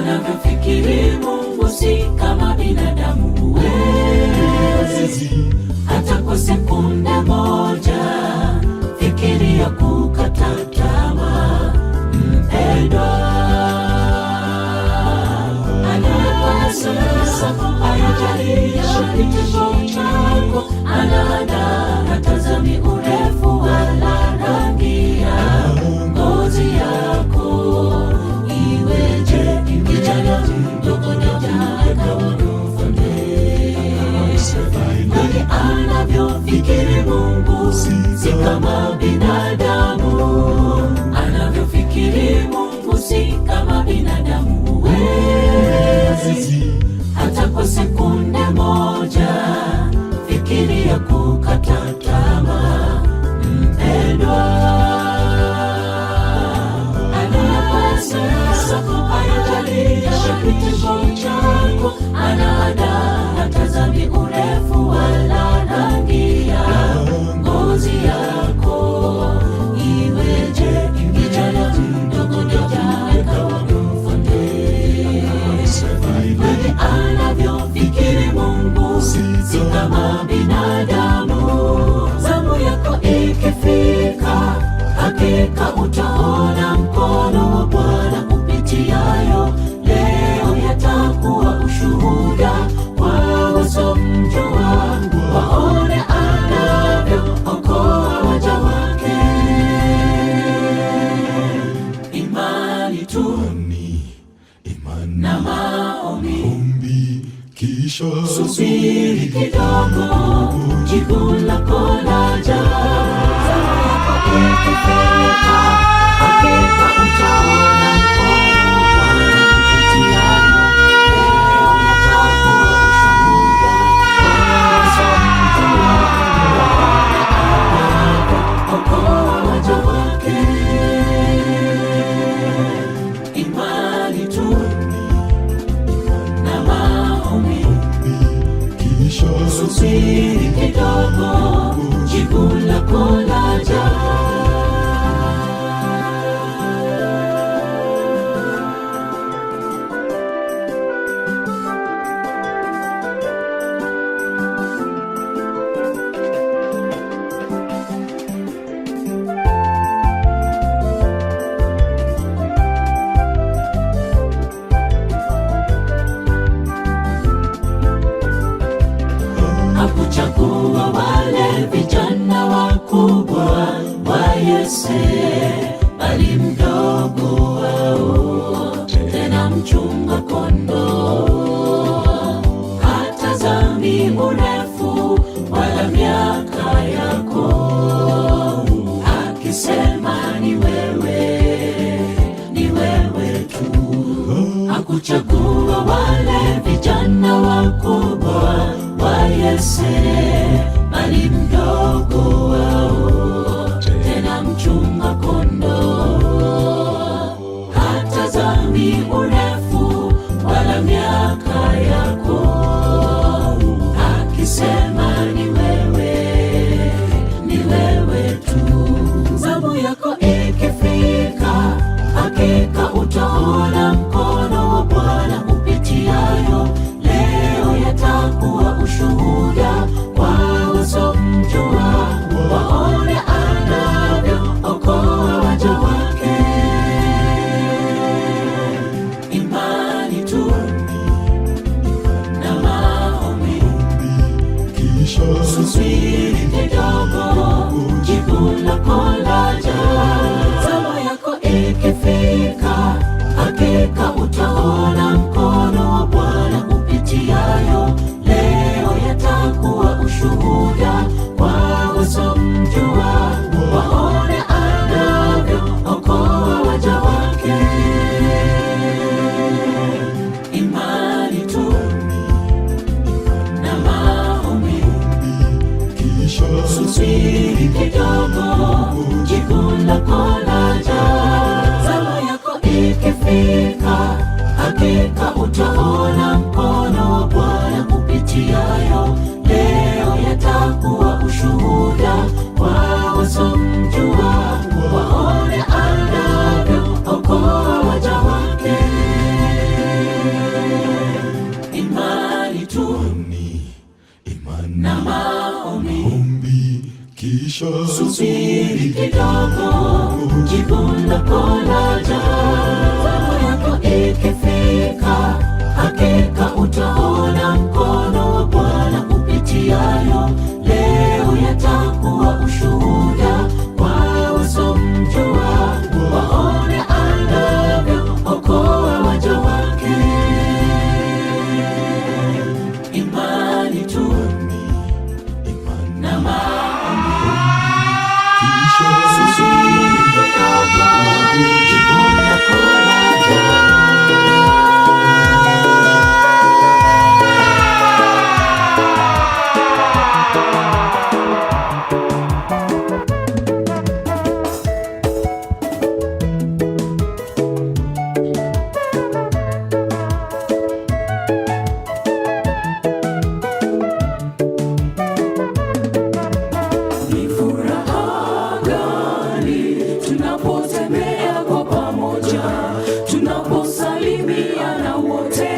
Anavyofikiri Mungu si kama binadamu, huwezi hata kwa sekunde moja fikiria kukata tamaa, mpendwa. Anayepasa hayajalishi kitendo chako, anaandaa hatazami urefu wala rangi ya ngozi yako. Iweje kijana mdogo na akawa mfalme? Kweli anavyofikiri Mungu si kama binadamu, anavyofikiri Mungu si kama binadamu, huwezi hata kwa sekunde moja fikiria kukata tamaa, mpendwa. Anayepasa hayajalishi kitendo chako, anaandaa hatazami urefu wala rangi ya ngozi yako. Iweje kijana mdogo na akawa mfalme? Kweli anavyofikiri Mungu si kama binadamu. Zamu yako ikifika, hakika utaona mkono wa Bwana upitiayo. Leo yatakuwa ushuhuda kwa wasiomjua, waone anavyookoa waja wake. Imani tu Imani, na maombi, ombi, kisha subiri kidogo, jibu lako laja. Zamu yako ikifika, hakika utaona mkono wa Bwana upitiayo. Leo yatakuwa ushuhuda kwa wasiomjua, waone anavyookoa waja wake. Imani tu na maombi, kisha subiri kidogo, jibu lako laja. Hakuchagua wale vijana wakubwa wa Yese, bali mdogo wao, tena mchunga kondoo. Hatazami urefu wala miaka yako, akisema ni wewe, ni wewe tu. Hakuchagua wale vijana wakubwa wa Yese, bali mdogo wao, tena mchunga kondoo. Hatazami urefu wala miaka yako, akisema ni wewe, ni wewe tu. Zamu yako ikifika, hakika utaona mkono wa Bwana upitiayo. Leo yatakuwa ushuhuda kwa Kisha Subiri kidogo, jibu lako laja. Zamu yako ikifika, hakika utaona mkono wa Bwana upitiayo. Leo yatakuwa ushuhuda kwa wasiomjua, waone anavyookoa waja wake. Imani tu imani na maombi. Kisha Subiri kidogo, jibu lako laja. Ni furaha gani tunapotembea kwa pamoja, tunaposalimiana wote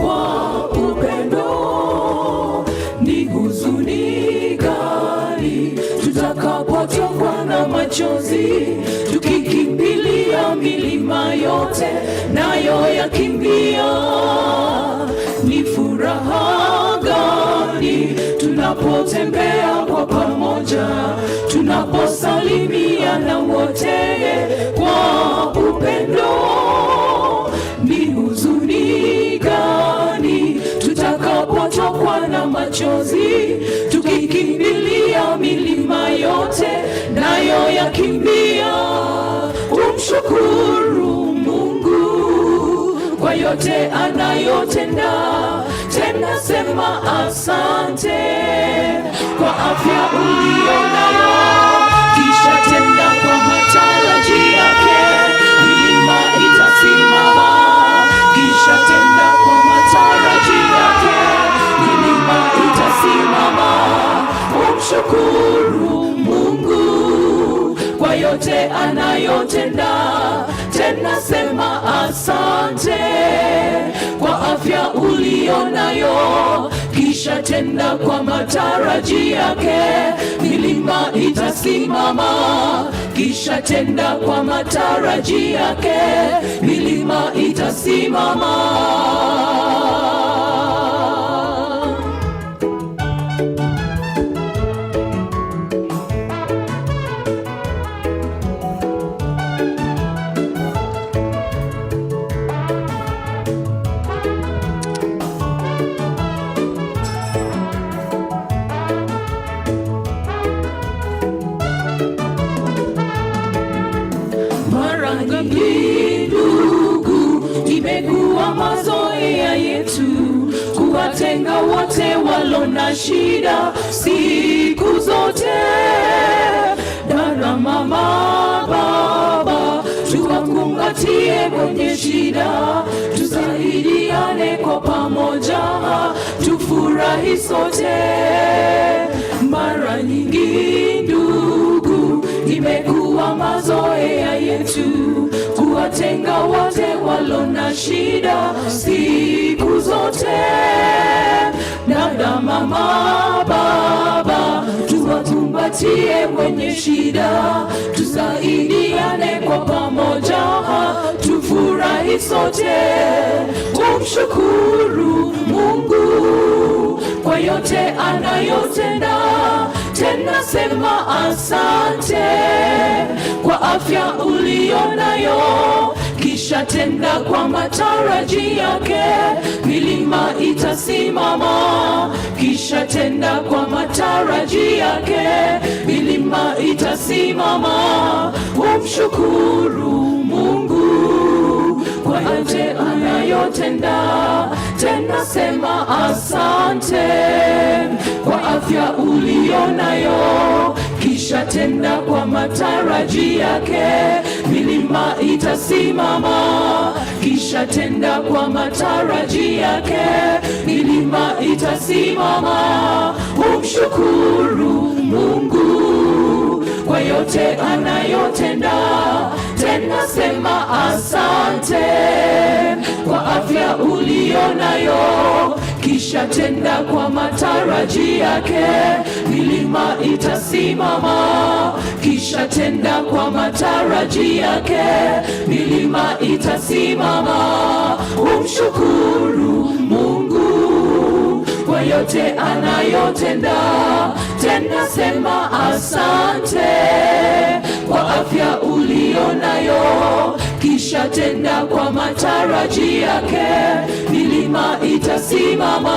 kwa upendo. Ni huzuni gani tutakapotokwa na machozi, tukikimbilia milima yote, nayo yakimbia. Ni furaha gani tunapotembea kwa pamoja, tunaposalimiana wote kwa upendo. Ni huzuni gani tutakapotokwa na machozi, tukikimbilia milima yote, nayo yakimbia. Tumshukuru Mungu kwa yote anayotenda, tena sema asante kwa afya uliyonayo, kisha tenda kwa matarajio yake, milima itasimama. Kisha tenda kwa matarajio yake, milima itasimama. Umshukuru Mungu kwa yote anayotenda, tena sema asante kwa afya uliyonayo, kisha tenda kwa matarajio yake, milima itasimama. Kisha tenda kwa matarajio yake, milima itasimama. Mara ngapi ndugu, imekuwa mazoea yetu kuwatenga wote walio na shida siku zote. Dada, mama, baba, tuwakumbatie kwenye shida, tusaidiane kwa pamoja, tufurahi sote. Mara nyingi ndugu, imekuwa mazoea yetu kuwatenga wote walio na shida siku zote. Dada, mama, baba, tuwakumbatie wenye shida, tusaidiane kwa pamoja, tufurahi sote. Tumshukuru Mungu kwa yote anayotenda, tena sema asante kwa afya uliyonayo, kisha tenda kwa matarajio yake, milima itasimama. Kisha tenda kwa matarajio yake, milima itasimama. Umshukuru Mungu kwa yote anayotenda, tena sema asante kwa afya uliyonayo, kisha tenda kwa matarajio yake, milima itasimama. Kisha tenda kwa matarajio yake, milima itasimama. Umshukuru Mungu kwa yote anayotenda, tena sema asante kwa afya uliyonayo, kisha kisha tenda kwa matarajio yake, milima itasimama. Kisha tenda kwa matarajio yake, milima itasimama. Umshukuru Mungu kwa yote anayotenda, tena sema asante kwa afya ulionayo. Kisha tenda kwa matarajio yake, milima itasimama.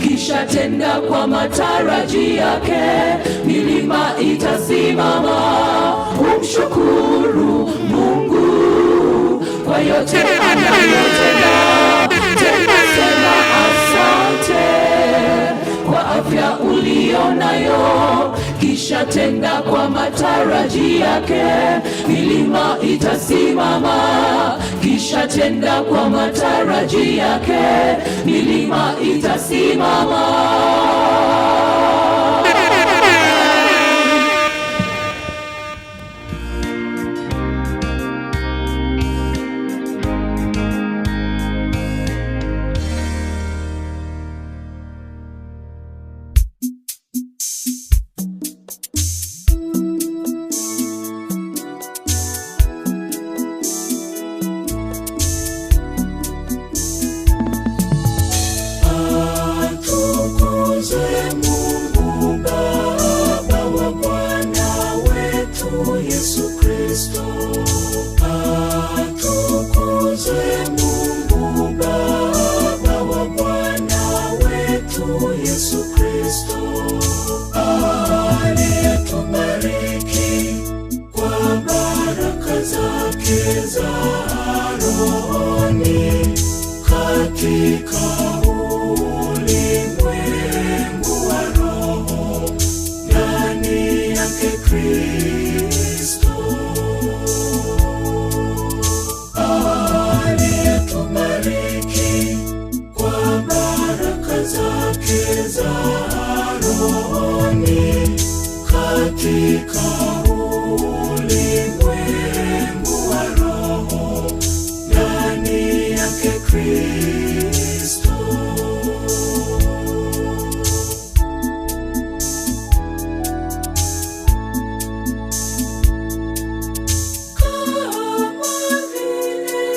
Kisha tenda kwa matarajio yake, milima itasimama. Umshukuru Mungu kwa yote anayotenda, tena sema asante kwa afya ulionayo. Kisha tenda kwa matarajio yake, milima itasimama. Kisha tenda kwa matarajio yake, milima itasimama. Atukuzwe Mungu Baba wa Bwana wetu Yesu Kristo. Atukuzwe Mungu Baba wa Bwana wetu Yesu Kristo, aliyetubariki kwa baraka zake za rohoni katika ulimwengu wa roho ndani yake Kristo, aliyetubariki kwa baraka zake za rohoni katika ulimwengu wa roho ndani yake Kristo. Kama vile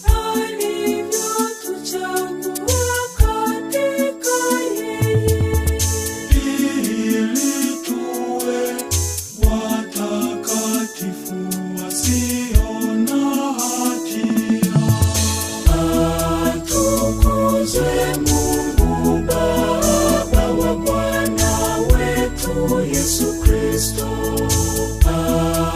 alivyotuchagua katika yeye, Ili tuwe watakatifu wasio na hatia. Atukuzwe Mungu Baba wa Bwana wetu Yesu Kristo.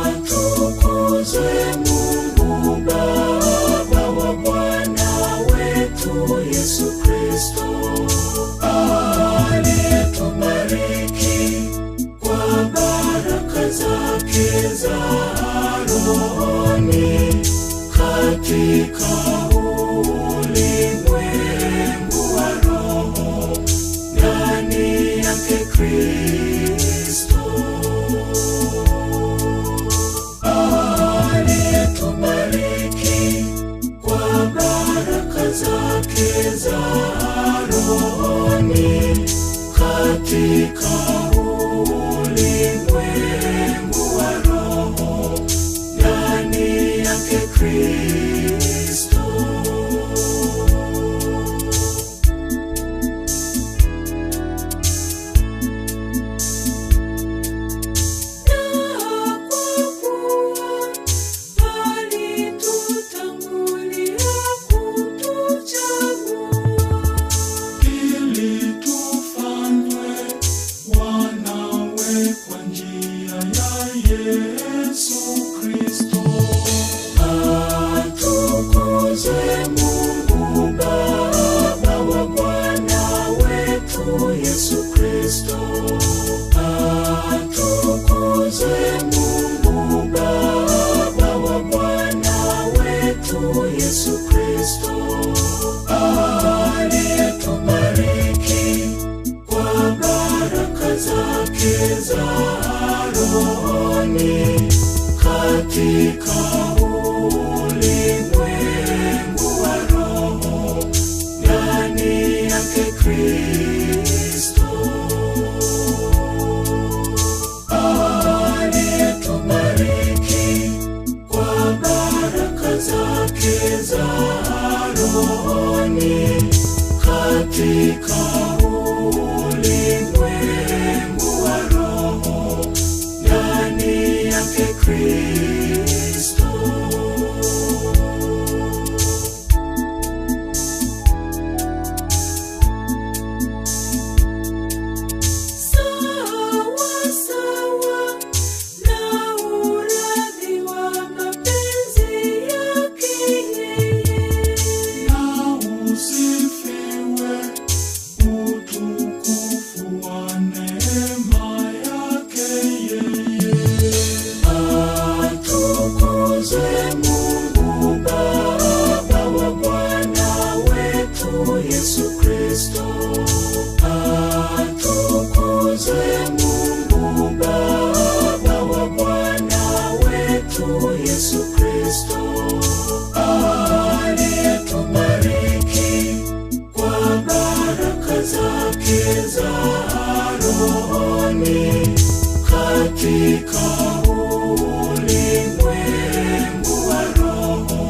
Atukuzwe Mungu Baba wa Bwana wetu Yesu Kristo, aliyetubariki kwa baraka zake za rohoni katika ulimwengu wa roho ndani yake Kristo, aliyetubariki kwa baraka zake za rohoni katika ulimwengu wa roho ndani yake Kristo. Na kwa kuwa alitutangulia kutuchagua, Ili tufanywe wanawe kwa njia ya Yesu Kristo. Atukuzwe Mungu Baba wa Bwana wetu Yesu Kristo. Atukuzwe Mungu Baba wa Bwana wetu Yesu Kristo, aliyetubariki kwa baraka zake za rohoni katika ulimwengu wa roho ndani yake. Kristo aliyetubariki kwa baraka zake za rohoni katika ulimwengu wa roho ndani yake Kristo. Sawa sawa na uradhi wa mapenzi yake yeye. Na usifiwe utukufu wa neema yake yeye. Atukuzwe Mungu Baba wa Bwana wetu Yesu Kristo. Atukuzwe Mungu Baba wa Bwana wetu Yesu Kristo aliyetubariki kwa baraka zake za rohoni katika ulimwengu wa roho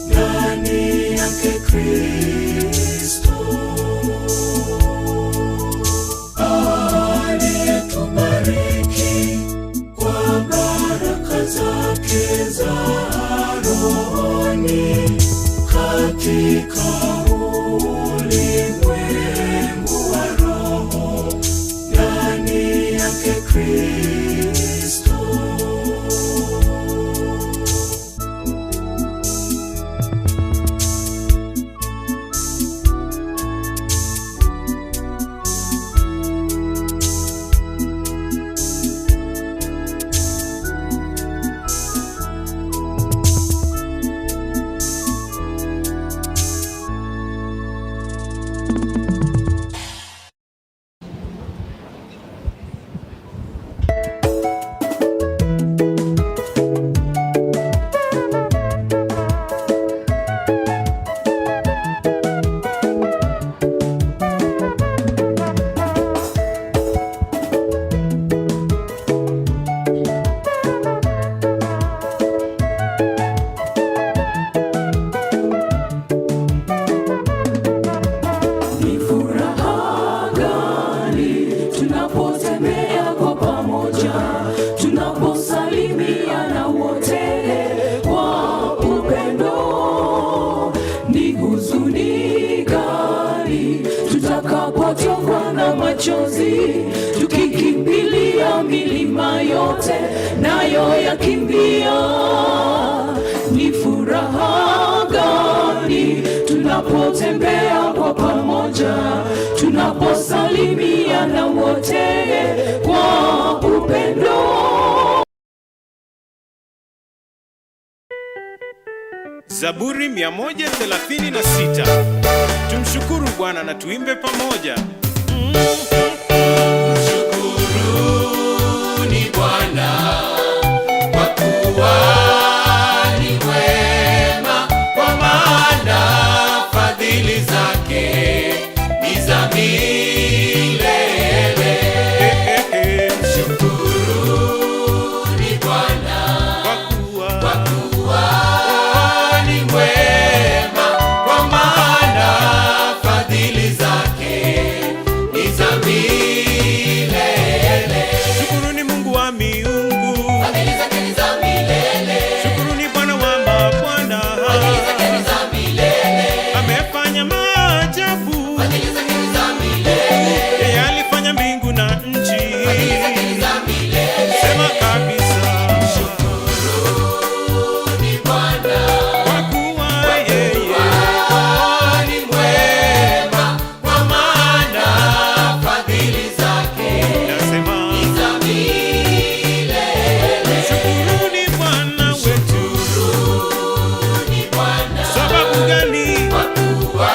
ndani yake Kristo aliyetubariki kwa baraka zake za rohoni katika ulimwengu wa roho ndani yake Kristo. Ni furaha gani tunapotembea kwa pamoja, tunaposalimiana wote kwa upendo. Ni huzuni gani tutakapotokwa na machozi, tukikimbilia milima yote nayo yakimbia. Ni furaha gani tunapotembea kwa pamoja, tunaposalimiana wote kwa upendo. Zaburi 136. Tumshukuru Bwana na tuimbe pamoja. Mshukuruni Bwana kwa kuwa ni mwema, kwa maana fadhili zake ni za milele. Mshukuruni Bwana Kwa kuwa kwa kuwa ni mwema, kwa maana fadhili zake ni za milele. Shukuruni Mungu wa miungu, Fadhili zake ni za milele. shukuruni Bwana wa mabwana, Fadhili zake ni za milele. amefanya maajabu, Fadhili zake ni za milele. yeye alifanya mbingu na nchi. Fadhili zake ni za milele. Sema kabisa, Ni Bwana kwa kuwa yeye ni mwema, kwa maana fadhili zake nasema, ni za milele. shukuruni Bwana wetu. Ni Bwana Sababu gani? kwa kuwa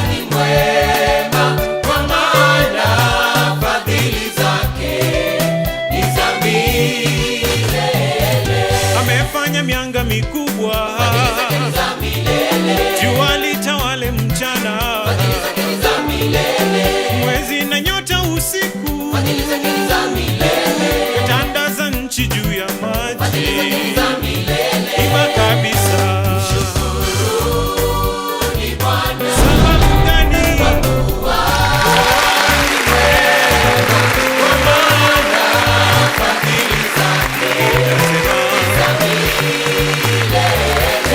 ni mwema, kwa maana fadhili zake ni za milele. Amefanya mianga mikubwa, Fadhili zake ni za milele. jua litawale mchana, Fadhili zake ni za nchi juu ya maji. Fadhili zake ni za milele. Imba kabisa. Ni Bwana. Sababu gani? Kwa maana fadhili zake Nasema, za milele.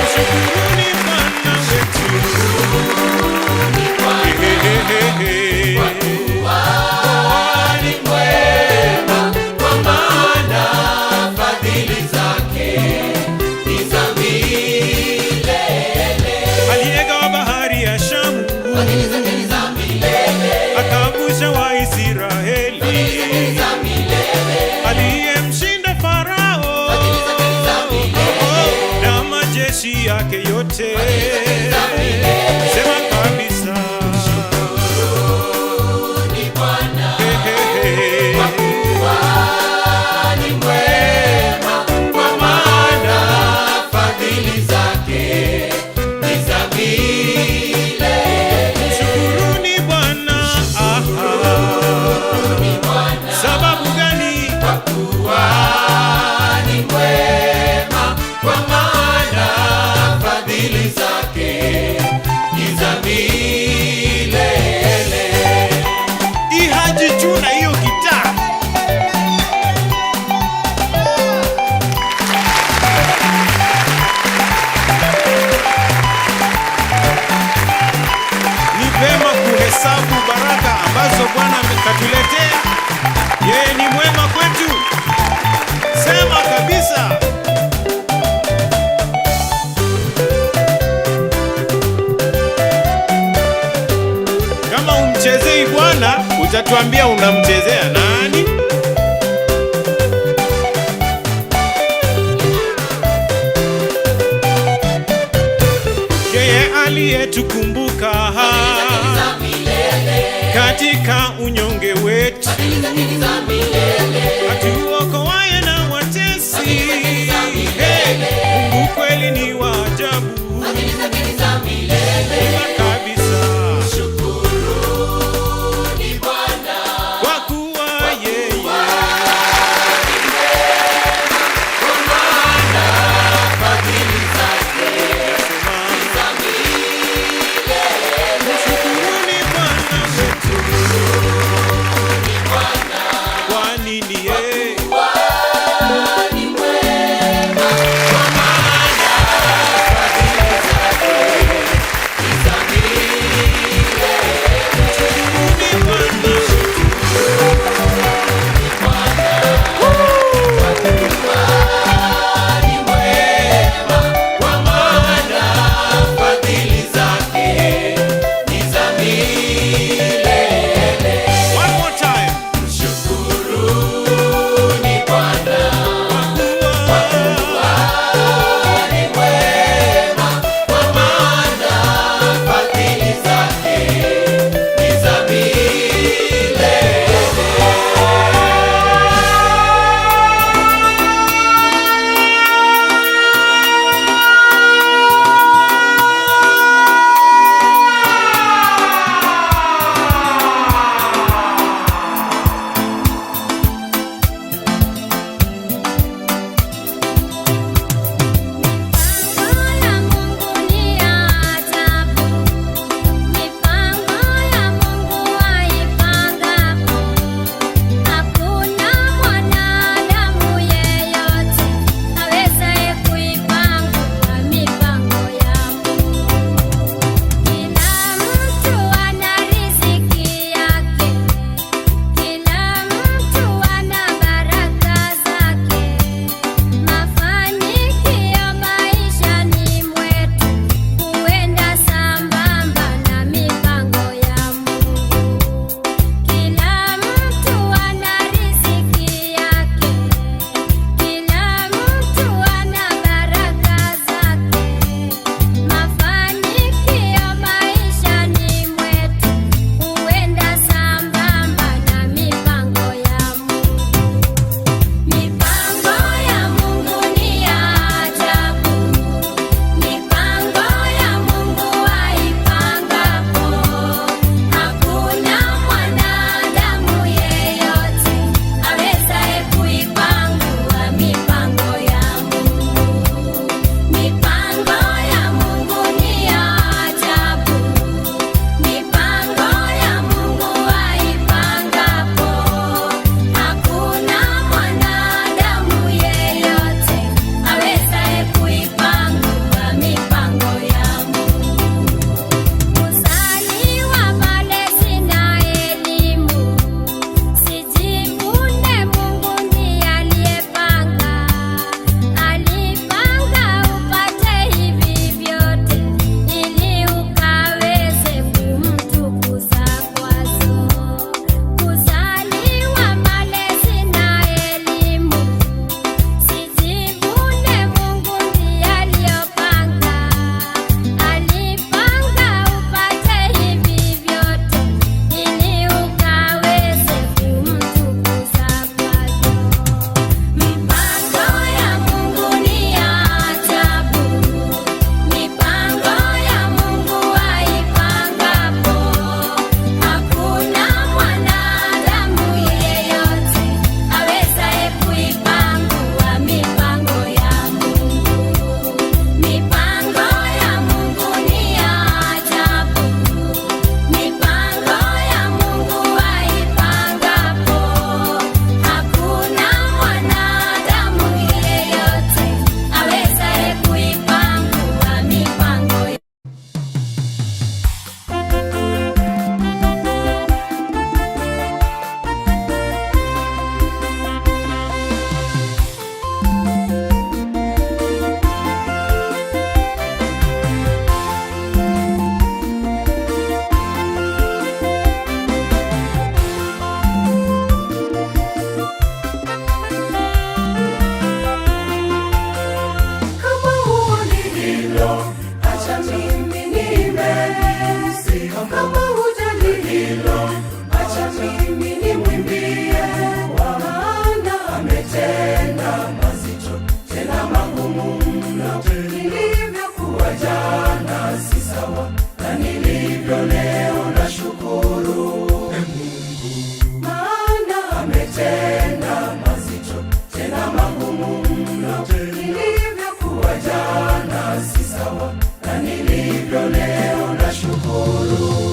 mshukuruni Bwana wetu. Ni Bwana. Hehehehe. Ni mwema, kwa maana fadhili zake ni za milele. Aliyegawa bahari ya Shamu, Fadhili zake ni za milele. akavusha Waisraeli. Fadhili zake ni za milele. Aliyemshinda Farao Fadhili zake ni za milele. na majeshi yake yote. Fadhili zake ni za milele. Sema kabisa. Ni Bwana. Hehehe. Kwa ni mwema, kwa maana fadhili zake ni za milele. Mshukuruni Bwana. Aha. Ni Bwana. Sababu gani? Kwa kuwa ni mwema, kwa maana fadhili zake ni za milele. Hii Haji Chuna hiyo gitaa. Ni vema kuhesabu baraka ambazo Bwana amekatuletea. Yeye ni mwema kwetu. Sema kabisa. Kama umchezei Bwana, utatuambia unamchezea nani? Yeye aliyetukumbuka Za milele, katika unyonge wetu, fadhili zake ni za milele. atuokoaye na watesi. Hey, Mungu kweli ni wa ajabu. Fadhili zake ni za milele. Imba kabisa, Shukuruni Bwana, kwa kuwa yeye kwa maana fadhili zake nasema, za milele. mshukuruni Bwana wetu, kwani ametenda mazito tena magumu mno. Nilivyokuwa jana si sawa na nilivyo leo, nashukuru maana ametenda mazito tena magumu mno. Nilivyokuwa jana si sawa na nilivyo leo, nashukuru.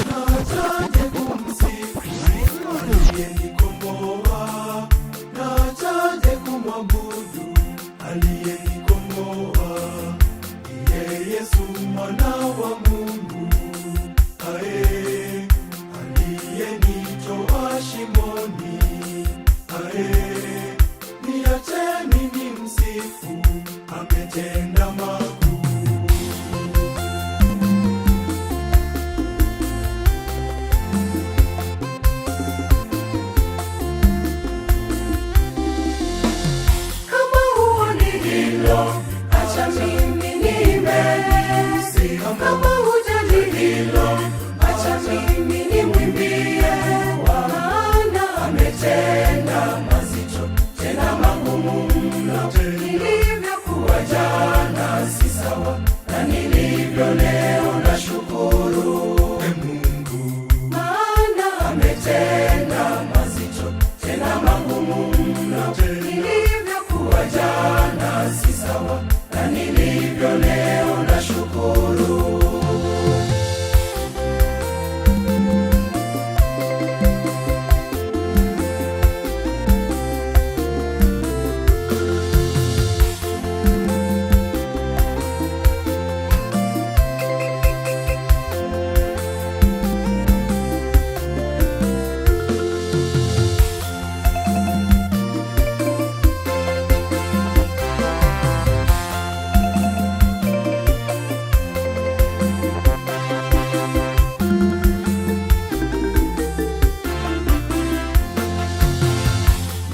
Nachaje kumsifu aliyenikomboa, nachaje kumwabudu aliyenikomboa. Ndiye Yesu mwana wa Mungu, ae, aliyenitoa shimoni, ae, niacheni nimsifu, ametenda makuu. Kama huoni hilo, acha mimi niimbe. Kama hujali hilo, acha mimi nimwimbie. Maana ametenda mazito tena magumu mno. Nilivyokuwa jana si sawa na nilivyo leo, nashukuru maana ametenda mazito tena magumu mno. Nilivyokuwa jana si sawa na nilivyo leo, nashukuru.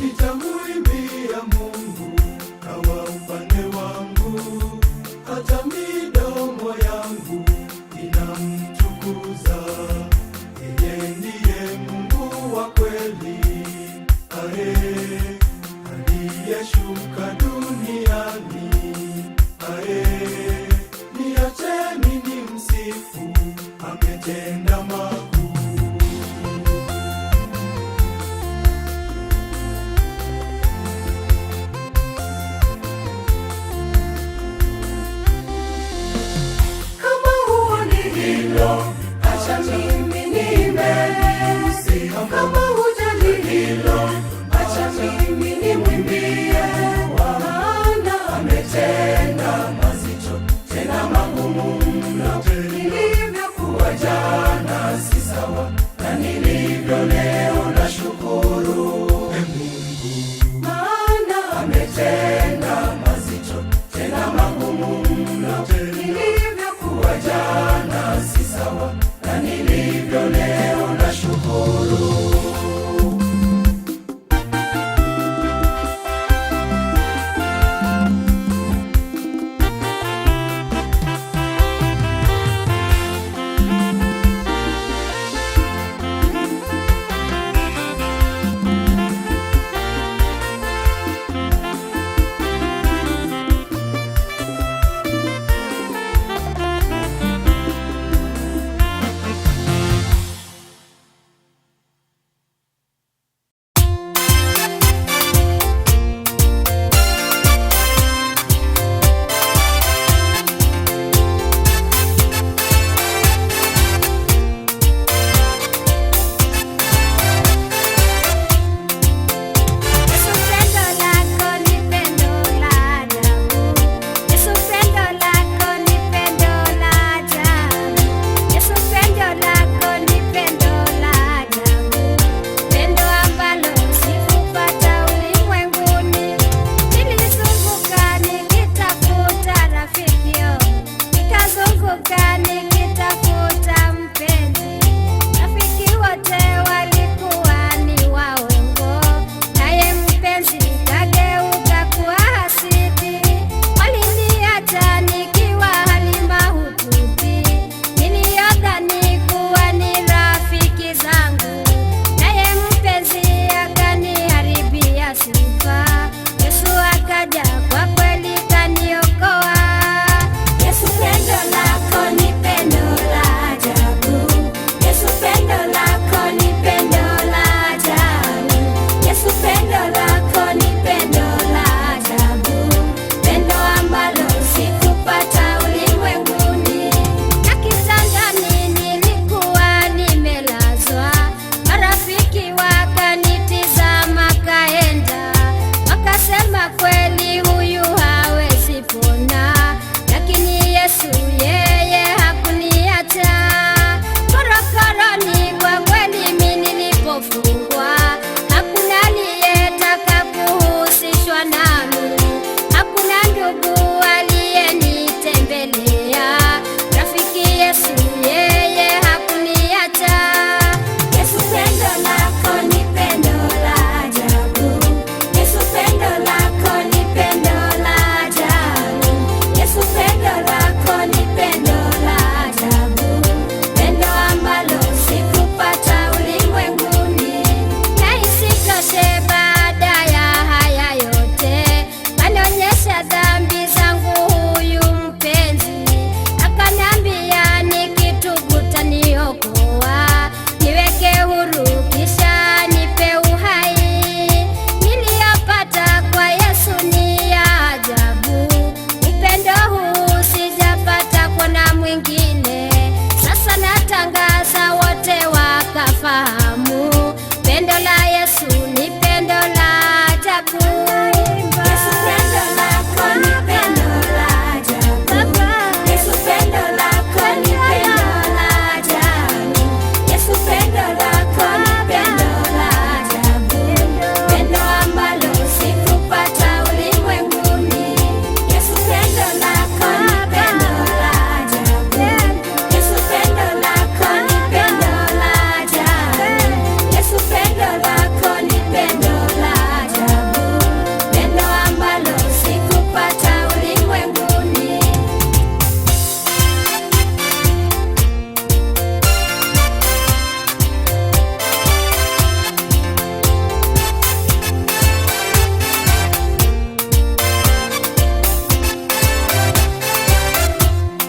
Nitamuimbia Mungu kawa upande wangu, hata midomo yangu inamtukuza. Yeye ndiye Mungu wa kweli, ae, aliyeshuka duniani, ae, niacheni nimsifu, ametenda makuu. Aliniosha dhambi zangu huyu mpenzi, akaniambia nikitubu taniokoa, niweke huru kisha nipe uhai. Niliyopata kwa Yesu ni ya ajabu, upendo huu sijapata kwa na mwingine. Sasa natangaza wote wakafahamu, pendo la Yesu ni pendo la ajabu. Yesu pendo lako ni pendo la ajabu. Yesu pendo lako ni pendo la ajabu. Yesu pendo lako ni pendo la ajabu. Pendo ambalo sikupata ulimwenguni. Yesu pendo lako ni pendo la ajabu. Yesu pendo lako ni pendo la ajabu. Yesu pendo lako ni pendo la ajabu. Pendo ambalo sikupata ulimwenguni.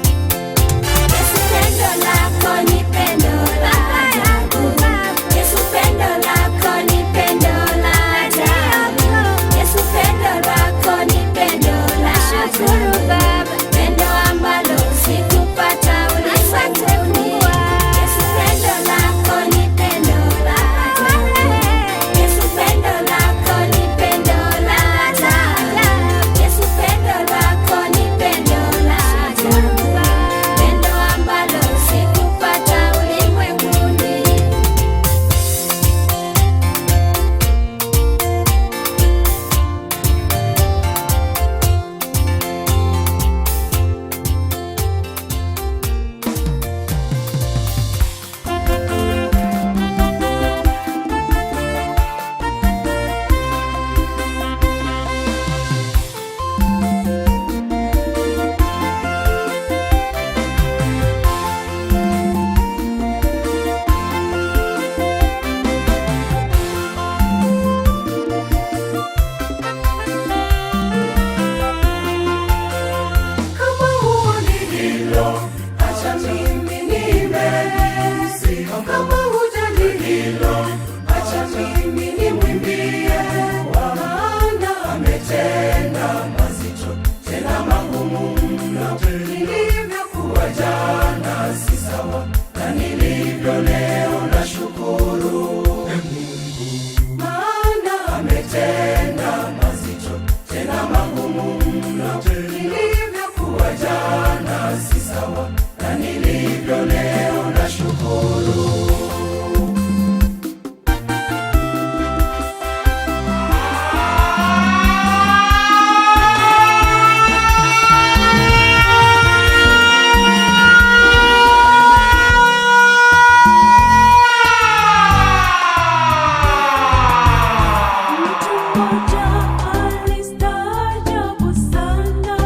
Yesu pendo lako ni pendo la ajabu. Yesu pendo lako ni pendo la ajabu. Yesu pendo lako ni pendo la ajabu. Pendo ambalo sikupata ulimwenguni. Yesu pendo lako ni pendo la ajabu. Yesu pendo lako ni pendo la ajabu. Yesu pendo lako ni pendo la ajabu. Pendo ambalo sikupata ulimwenguni. Kama huoni hilo, acha mimi niimbe. Kama hujali hilo, acha mimi nimwimbie. Maana ametenda mazito, tena magumu mno. Nilivyokuwa jana si sawa na nilivyo leo, nashukuru maana ametenda mazito, tena magumu mno. Nilivyokuwa jana si sawa na nilivyo leo, nashukuru. Mtu mmoja alistaajabu sana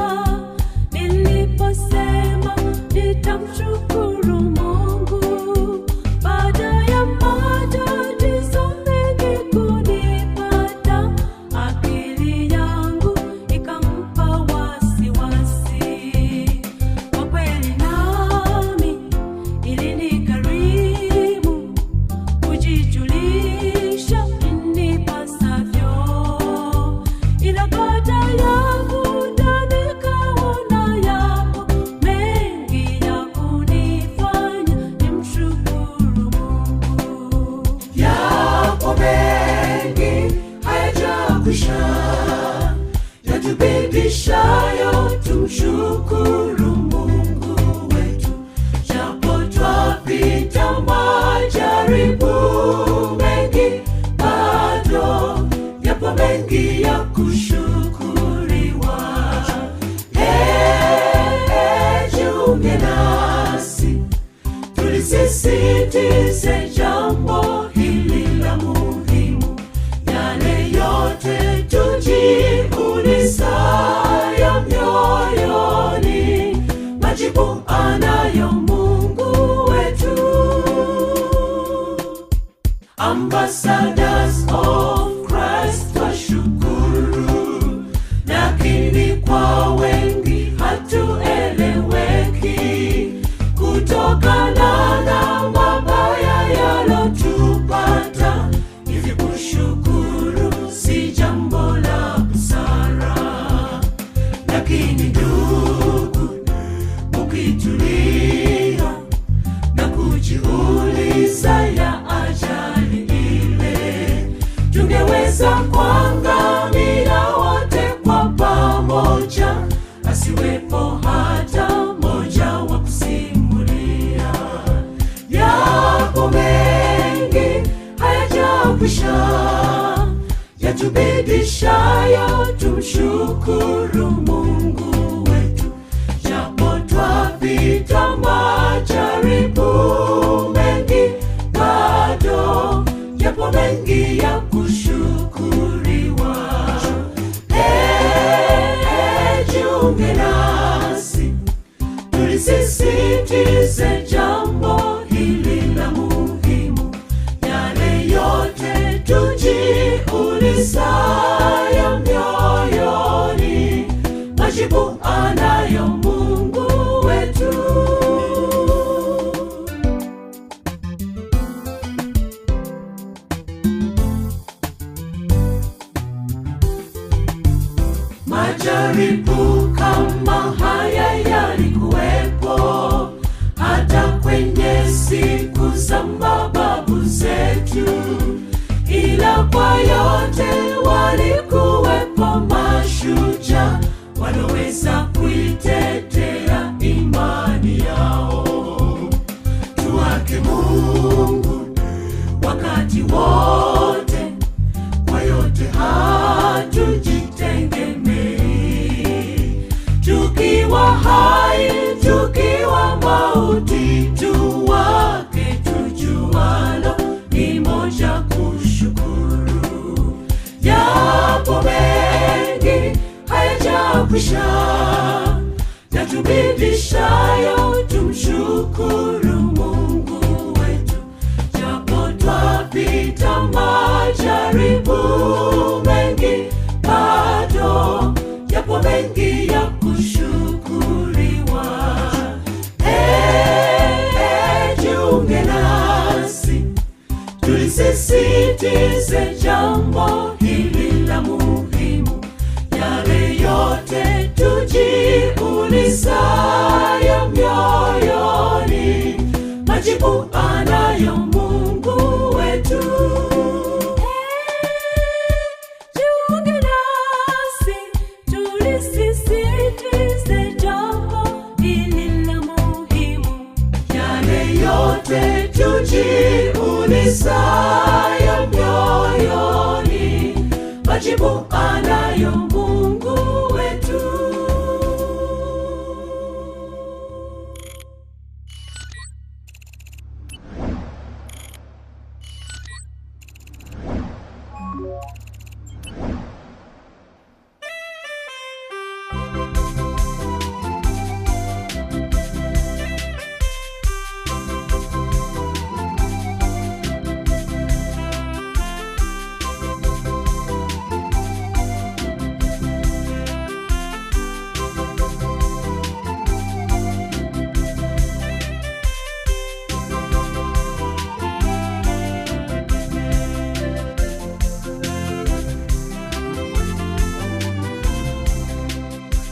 niliposema nitamshukuru Mungu baada ya matatizo mengi kunipata, akili yangu ikampa wasiwasi. Kwa kweli nami ilinikarimu kujijulisha inipasavyo, ila baada ya muda nikaona yapo mengi ya kunifanya nimshukuru Mungu. Yapo mengi hayajakwisha, yatubidishayo tumshukuru Mungu wetu, japo twapita majaribu mengi, bado yapo mengi ya kushukuriwa. Hey, jiunge nasi tulisisitize jambo hili la muhimu, yale yote tujiulizayo mioyoni. Lakini ndugu, ukitulia na kujiuliza ya ajali ile, tungeweza kuangamia wote kwa pamoja, asiwepo hata mmoja wa kusimulia. Yapo mengi hayajakwisha, yatubidishayo tumshukuru Mungu wetu, japo twapita majaribu mengi, bado yapo mengi ya kushukuriwa. Jiunge nasi tulisisitize jambo hili la muhimu, yale yote tujiulizayo mioyoni, majibu anayo Mungu wetu. Majaribu kama haya yalikuwepo hata kwenye siku za mababu zetu, ila kwa yote walikuwepo mashujaa waloweza kuitetea imani yao. Tuwake Mungu wakati wote, kwa yote hatujitegemei. Tukiwa hai, tukiwa mauti, tuwake tujualo ni moja kushukuru. Yapo mengi hayajakwisha, yatubidishayo tumshukuru Mungu wetu, japo twapita majaribu mengi, bado yapo mengi ya kushukuriwa. Jiunge nasi tulisisitize jambo hili la muhimu, yale yote tujiulizayo mioyoni, majibu anayo Mungu wetu. Jiunge nasi tulisisitize jambo hili la muhimu, yale yote tujiulizayo mioyoni, majibu anayo Mungu wetu.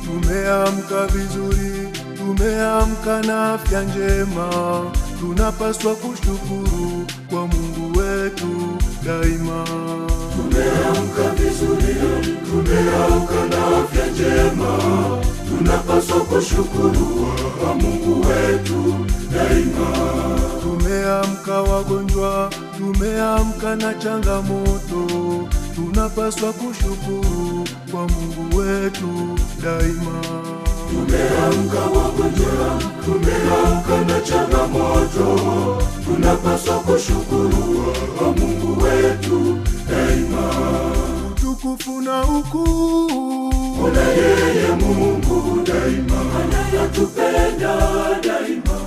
Tumeamka vizuri, tumeamka na afya njema, tunapaswa kushukuru kwa Mungu wetu daima. Tumeamka vizuri, tumeamka na afya njema, tunapaswa kushukuru kwa Mungu wetu daima. Tumeamka wagonjwa, tumeamka na changamoto, tunapaswa kushukuru kwa Mungu wetu daima. Tumeamka wagonjwa, tumeamka na changamoto, tunapaswa kushukuru kwa Mungu wetu daima. Utukufu na ukuu Una yeye Mungu daima, anayetupenda daima,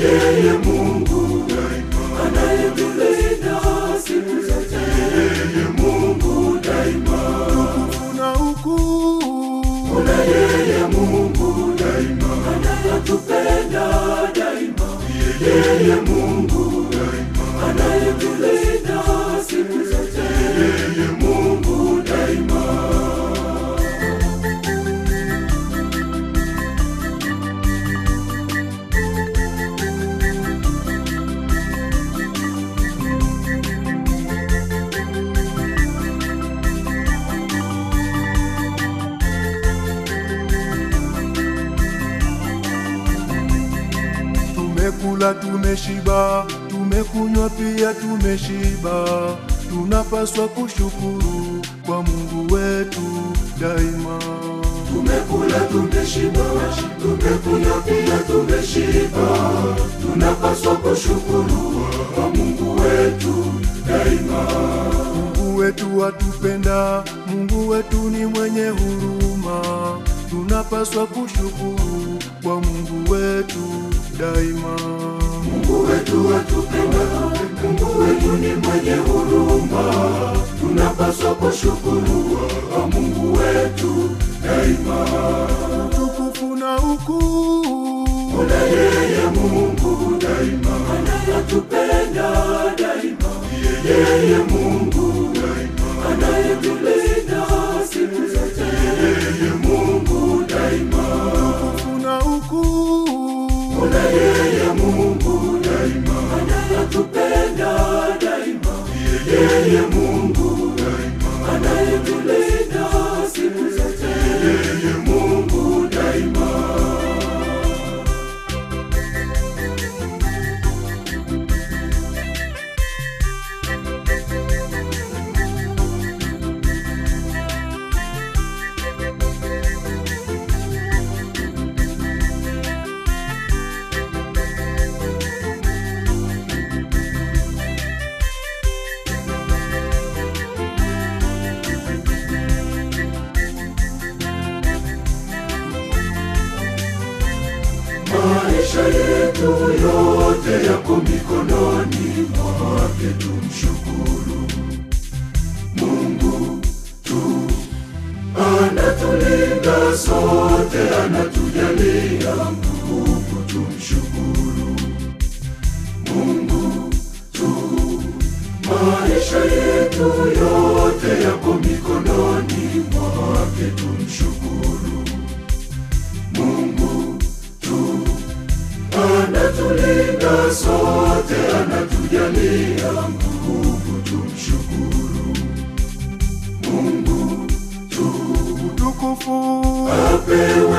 yeye Mungu daima, anayetulinda siku zote, yeye Mungu daima. Utukufu na ukuu Una yeye Mungu daima, anayetupenda daima, yeye Mungu daima, anayetulinda siku zote, yeye Mungu daima. Tumekula tumeshiba, tumekunywa pia tumeshiba. Tunapaswa kushukuru kwa Mungu wetu daima. Tumekula tumeshiba, tumekunywa pia tumeshiba. Tunapaswa kushukuru kwa Mungu wetu daima. Mungu wetu atupenda, Mungu wetu ni mwenye huruma. Tunapaswa kushukuru kwa Mungu wetu daima. Mungu wetu atupenda, Mungu wetu ni mwenye huruma. Tunapaswa kushukuru kwa Mungu wetu daima. Utukufu na ukuu Una yeye Mungu daima, anayetupenda daima. Yeye Mungu daima, anayetulinda siku zote. Yeye Mungu daima. Utukufu na ukuu Una yeye Mungu daima, anayetupenda daima. Yeye Mungu daima, anayetulinda siku zote. Yeye Mungu daima. Maisha yetu yote yako mikononi mwake, tumshukuru Mungu tu. Anatulinda sote, anatujalia nguvu, tumshukuru Mungu tu. Maisha yetu yote yako mikononi mwake, tumshukuru Mungu tu. Anatulinda sote, anatujalia nguvu, tumshukuru Mungu tu. Utukufu Apewe